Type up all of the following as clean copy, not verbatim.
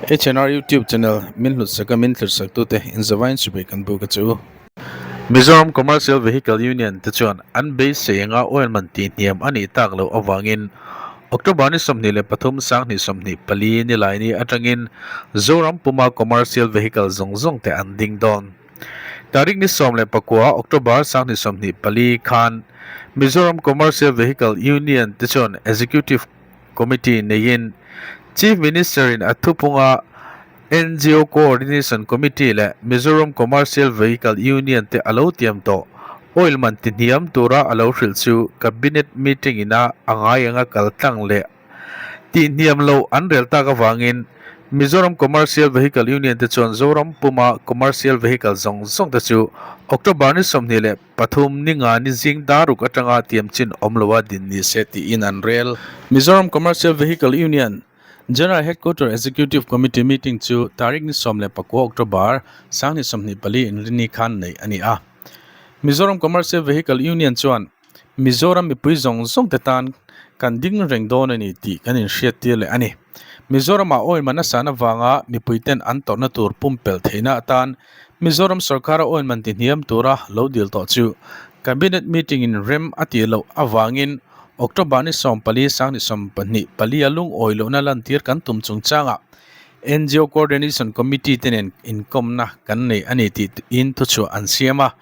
HNR YouTube channel min hlutsak a min thlirsak tute inzavain chibai kan buk a che u. Mizoram Commercial Vehicle Union te chuan an beisei anga oil man tihhniam a nih tak loh avangin October ni 23 2024 nilaini atangin Zoram puma commercial vehicle zawng zawng te an ding dawn. Tarik ni 19 October 2024 khan Mizoram Commercial Vehicle Union te chuan Executive Committee neiin Chief Minister in a thupunga NGO Coordination Committee leh Mizoram Commercial Vehicle Union te a lo tiam tawh. Oil man tihniam tura a lo hrilh chu Cabinet meeting ina a ngai anga kal tlang leh tihniam loh an rel tak avangin Mizoram Commercial Vehicle Union te chuan Zoram puma commercial vehicle zawng zawng te chu October ni 23 ni nga ni zing daruk atanga tiam chin awm loa din ni se tiin an rel. Mizoram Commercial Vehicle Union General Headquarter Executive Committee meeting chu tarik ni 19 October 2024 inrini khan neih a ni a. Mizoram Commercial Vehicle Union chuan Mizoram mipui zawng zawng te tan kan ding reng dawn a ni tih kan inhriattir leh a ni. Mizoramah oil man a san avanga mipui ten an tawrhna tur pumpelh theihna atan Mizoram sorkara oil man tihniam tura lo dil tawh chu Cabinet meeting in rem a tih loh avangin October ni 14 2024 a lungawi lohna lantir kan tum chungchangah NGO Coordination Committee te nen inkawmna kan nei a ni tih in thuchhuah an siam a.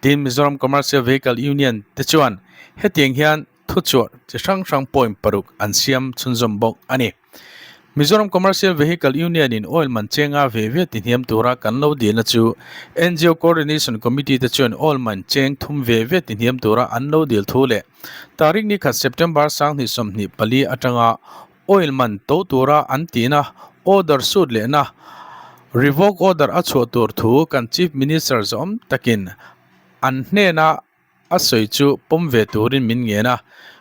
Tin, Mizoram Commercial Vehicle Union te chuan hetiang hian thuchhuah chi hrang hrang point paruk an siam chhunzawm bawk a ni. Mizoram Commercial Vehicle Union in oil man chenga ve ve tihniam tura kan lo dilna chu NGO Coordination Committee te chuan oil man cheng thum ve ve tihniam tura an lo dil thu leh tarik ni khat September 2024 atanga oil man to tura an tihna order sut lehna revoke order a chhuah tur thu kan Chief Minister zawm takin an hnena A sawi chu pawm ve turin min ngen a.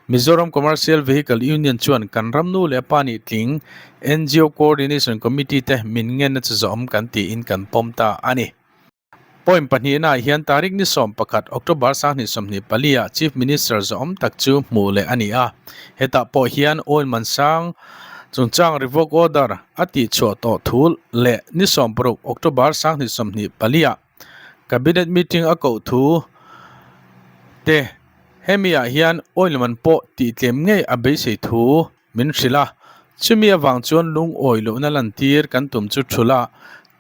Mizoram Commercial Vehicle Union chuan kan ram nu leh pa nih tling NGO Coordination Committee te min ngenna chu zawm kan tiin kan pawm ta a ni. Point pahnihnaah hian tarik ni 11 October 2024 ah Chief Minister zawm tak chu hmuh leh a ni a. Hetah pawh hian oil man sang chungchang revoke order a tihchhuah tawh thu leh ni 16 October 2024 ah Cabinet meeting a koh thu te hemi ah hian oil man pawh tih tlem ngei a beisei thu min hrilh a, chumi avang chuan lungawi lohna lantir kan tum chu thulh a,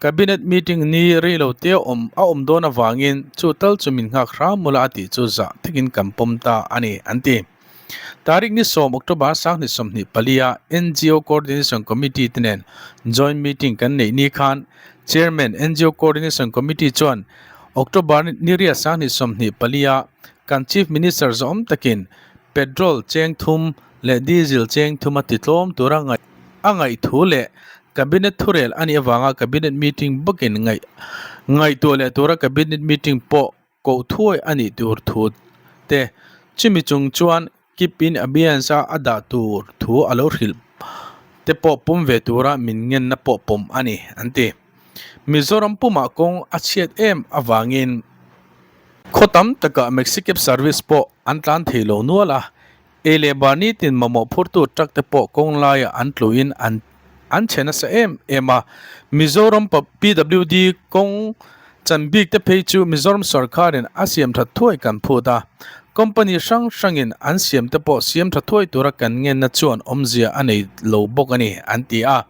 cabinet meeting ni rei lo te awm a awm dawn avangin chu tal chu min nghak hram mawla a tih chu zah takin kan pawm ta a ni an ti. Tarik ni 10 October 2024 a NGO Coordination Committee te nen joint meeting kan neih ni khan Chairman NGO Coordination Committee chuan October ni riat 2024 a kan Chief Minister zawm takin petrol cheng thum leh diesel cheng thum a titlawm tura ngaih a ngaih thu leh Cabinet thurel a nih avanga Cabinet meeting bawkin ngaih ngaihtuah leh tura Cabinet meeting pawh koh thuai a nih tur thu te chumi chung chuan keep in abeyance a a dah tur thu a lo hrilh te pawh pawm ve tura min ngenna pawh pawm a ni an ti. Mizoram pumah kawng a chhiat em avangin khaw tam takah Maxi cab service pawh an tlan thei lo nual a, ei leh bar nitin mamawh phurtu truck te pawh kawng laiah an tluin an an chhe nasa em em a. Mizoram PWD kawng chan bik te phei chu Mizoram sorkarin a siam tha thuai kan phut a. Company hrang hrangin an siam te pawh siam tha thuai tura kan ngenna chuan awmzia a nei lo bawk a ni, an ti a.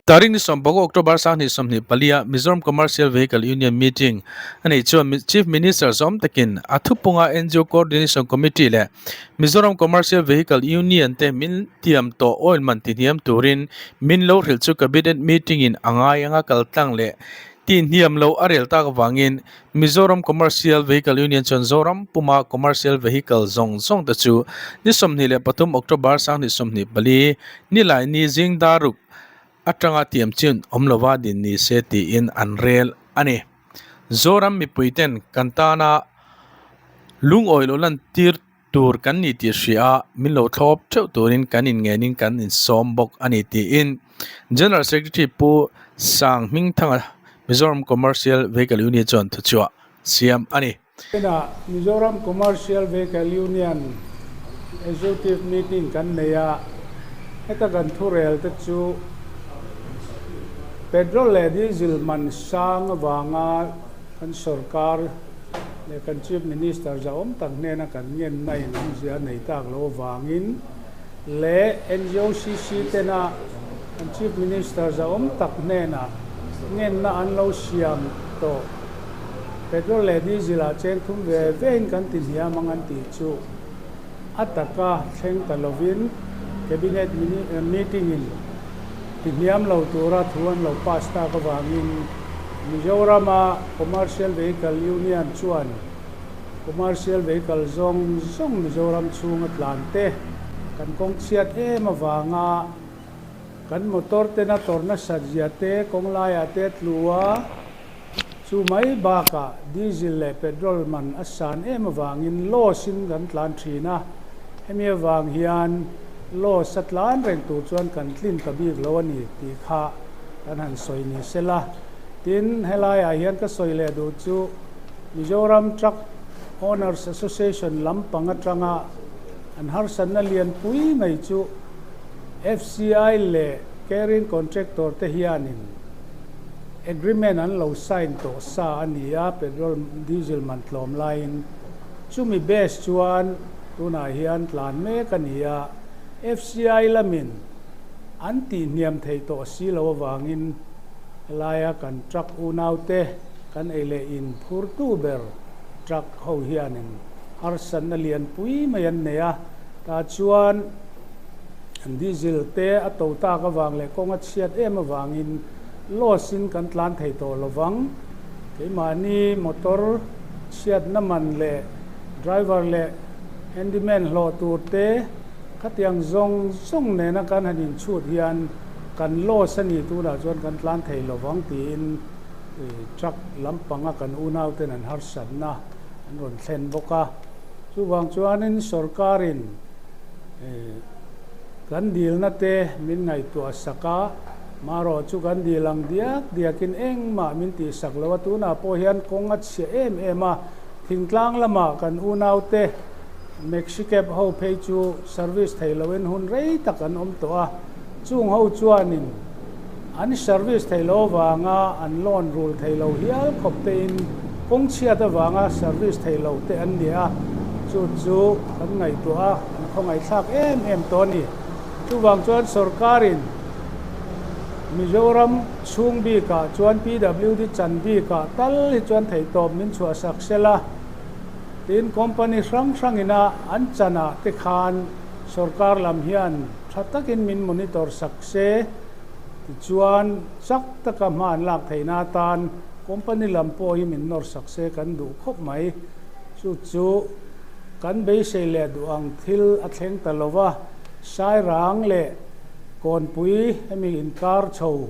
Tarik ni 16 October 2024 a Mizoram Commercial Vehicle Union meeting a neih chuan Chief Minister zawm takin a thupunga NGO Coordination Committee leh Mizoram Commercial Vehicle Union te min tiam tawh oil man tihniam turin min lo hrilh chu Cabinet meeting in a ngai anga kal tlang leh tihniam lo a rel tak avangin Mizoram Commercial Vehicle Union chuan Zoram puma commercial vehicle zawng zawng te chu ni 23 October 2024 nilai ni zing daruk atanga tiam chin awm lova din ni se tiin an rel a ni. Zoram mipui ten kan tana lungawi loh lantir tur kan ni tih hria a, min lo thlawp theuh turin kan inngenin kan insawm bawk a ni tiin General Secretary Pu Sang Hmingthanga Mizoram Commercial Vehicle Union chuan thuchhuah siam a ni. Tunah Mizoram Commercial Vehicle Union Executive Meeting kan nei a, heta kan thurel te chu. Petrol leh diesel man sang avanga kan sorkar leh kan Chief Minister zahawm tak hnena kan ngenna in awmzia a nei tak loh avangin leh NGOCC tena kan Chief Minister zahawm tak hnena ngenna an lo siam tawh petrol leh diesel ah cheng thum ve ve in kan ti hniam ang an tih chu A taka thleng ta lovin Cabinet meeting in tihniam lo tura thu an lo pass tak avangin Mizoram-a Commercial Vehicle Union chuan Commercial Vehicle zawng zawng Mizoram chhunga tlan te kan kawng chhiat em avanga kan motor tena tawrh nasat zia te kawng laiah te tlu a. Chu mai bakah diesel leh petrol man a san em avangin loss in kan tlan thin a, hemi avang hian loss a tlan reng tur chuan kan tlin ta bik lo a ni tih kha kan han sawi ni se la. Tin, helaiah hian ka sawi leh duh chu Mizoram Truck Owners Association lampang atanga an harsatna lianpui mai chu FCI leh Carrying Contractor te hianin Agreement an lo sign tawh sa a ni a, petrol diesel man tlawm laiin chumi base chuan tunah hian tlan mek a ni a, FCI lamin an tihhniam thei tawh si lo avangin helaia kan truck unaute kan ei leh in phurtu ber truck ho hianin harsatna lianpui mai an nei a, tah chuan diesel te a to tak avang leh kawng a chhiat em avangin Loss in kan tlan thei tawh lovang. Keimahni motor chhiatna man leh driver leh handyman hlawh tur te khatiang zawng zawng nena kan han inchhut hian kan loss a ni tunah chuan kan tlan thei lovang tiin truck lampanga kan unauten an harsatna an rawn thlen bawk a. Chuvang chuanin sorkarin kan dilna te min ngaihtuah sak a. Marawh chu kan dil ang diak diakin engmah min tihsak lo a, tunah pawh hian kawng a chhia em em a, thingtlang lamah kan unaute Maxicab ho phei chu service thei loin hun rei tak an awm tawh a, chung ho chuanin an service thei lo avanga an loan rul thei lo hial khawp tein kawng chhiat avanga service thei lo te an ni a, chu chu kan ngaihtuah a, kan khawngaihthlak em em tawh a ni. Chuvang chuan sorkarin Mizoram chhung bikah chuan PWD chan bikah tal hi chuan theihtawp min chhuahsak sel a, tin company hrang hrangina an chanah te khan sorkar lam hian tha takin min monitor sak se tichuan chak taka hma an lak theihna atan company lam pawh hi min nawr sak se kan duh khawp mai. Chu chu kan beisei leh duh ang thil a thleng ta lo va, Sairang leh Kawnpui hemi inkar chho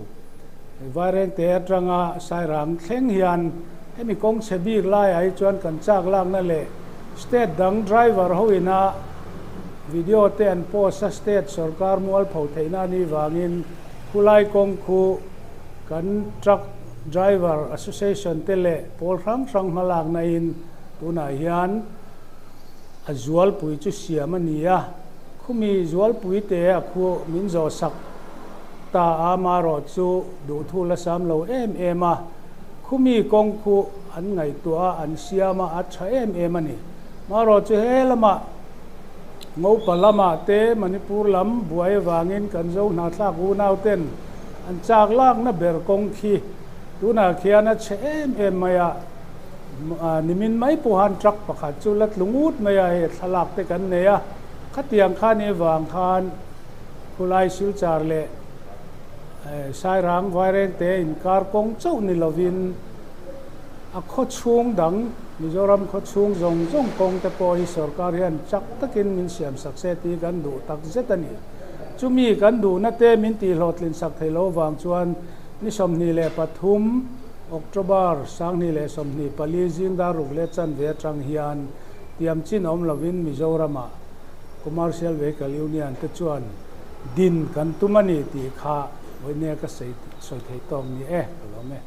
Vairengte atanga Sairang thleng hian hemi kawng chhe bik laiah hi chuan kan chak lakna leh state dang driver ho ina video te an post a state sorkar mualpho theihna a nih vangin khulai kawng khu kan truck driver association te leh pawl hrang hrang hmalakna in tunah hian a zualpui chu siam a ni a. Khumi zualpui te a khu min zawhsak ta a, marawh chu duhthu la sam lo em em a. Khumi kawng khu an ngaihtuah a, an siam a, a tha em em a ni. Marawh chu he lamah Ngopa lamah te Manipur lam buai avangin kan zo hnathlak unau ten an chak lakna ber kawng khi tunah khian a chhe em em mai a. Nimin mai pawhan truck pakhat chu la tlu ngut mai a, hei thlalak te kan nei a, khatiang khan i vang khan khulai Silchar leh Sairang Vairengte inkar kawng chauh ni lovin a khaw chhung dang Mizoram khaw chhung zawng zawng kawng te pawh hi sorkar hian chak takin min siam sak se tih kan duh tak zet a ni. Chumi kan duhna te min tihhlawhtlin sak thei lo vang chuan ni 23 October 2024 zing dar ruk leh chanve atang hian tiam chin awm lovin Mizoram-ah Commercial Vehicle Union te chuan din kan tum a ni tih kha vawinia ka sawi thei tawk ni e, ka lawm e.